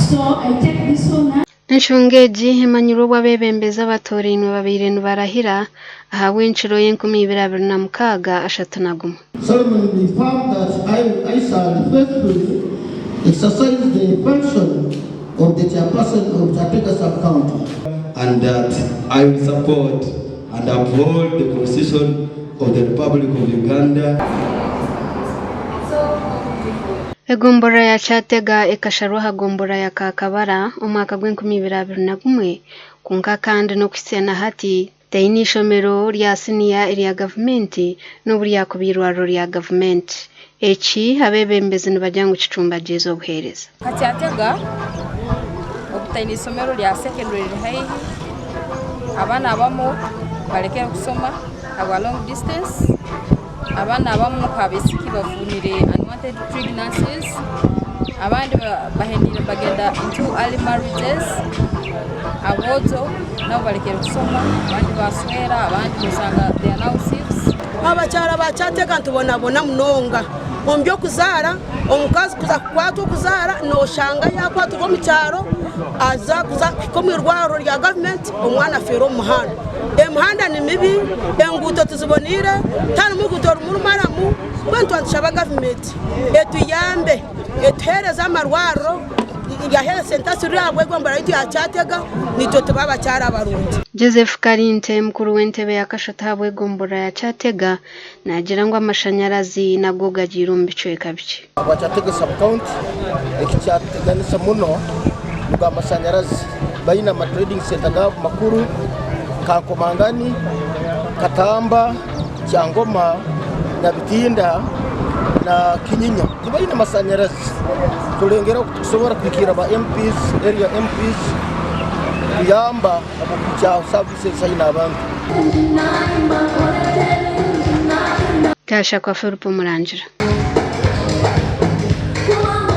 So I take this honor. Enshonga egi emanyirwe obu abeebembezi abatoorainwe babaire nibarahira ahabw'enkiro y'e 2026 31. Solemnly affirm that I, I shall faithfully exercise the function of the chairperson of Kyatega Sub-County. And that I will support and uphold the Constitution of the Republic of Uganda. Egomborora ya Kyatega ekasharwa aha gomborora ya Kakabara omwaka gw'enkumi ibiri abiri na gumwe kwonka kandi n'okuhitsya na hati teine ishomero rya siniya erya gavumenti n'obu ryakuba eirwariro rya gavumenti. Eki abeebembezi nibagira ngu kicumbagiize obuheereza. Nka Kyatega obutaine isomero rya secondary riri haihi, abaana abamwe barekere kusoma ahabwa long distance, abaana abamwe nk'abaisiki bafunire unwanted pregnancies, abandi bahendeire nibagyenda into early marriages, aboojo nabo barekire kusoma, abandi baswera, abandi noshanga they are now thieves. Abakyara ba Kyatega nitubonabona munonga omu by'okuzaara, omukazi kuza kukwatwa okuzaara noshanga yakwatirwa omu kyaro aza kuza kuhika omu irwariro rya gavumenti omwana afeera omu muhanda. Emihanda ni mibi, enguuto tiziboneire, tiharimu ruguuto rumwe rumaramu, mbwenu twaba nitushaba gavumenti etuyambe etuheereze amarwariro ya health centre ziri ahabw'egombolola yaitu ya Kyatega naitwe tube abakyara abarungi. Joseph Karinte, mukuru w'entebe ya Kashoto ahabw'egomborora ya Kyatega naagira ngu amashanyarazi nago gagiire omu bicweka bikye. Ahabwa Kyatega Sub County ekikyateganisa muno nigo amashanyarazi. Baine ama trading center gaabo makuru nka Nkomangani, Katamba, Kyangoma, Nyabitinda na Kinyinya tibaine masanyarazi. Tulengera oku tukusobora kuhikirra ba MPs, area MPs kuyamba omu kuhikyaho services haihi n'abantu. Taasha kwa Philip Murangira.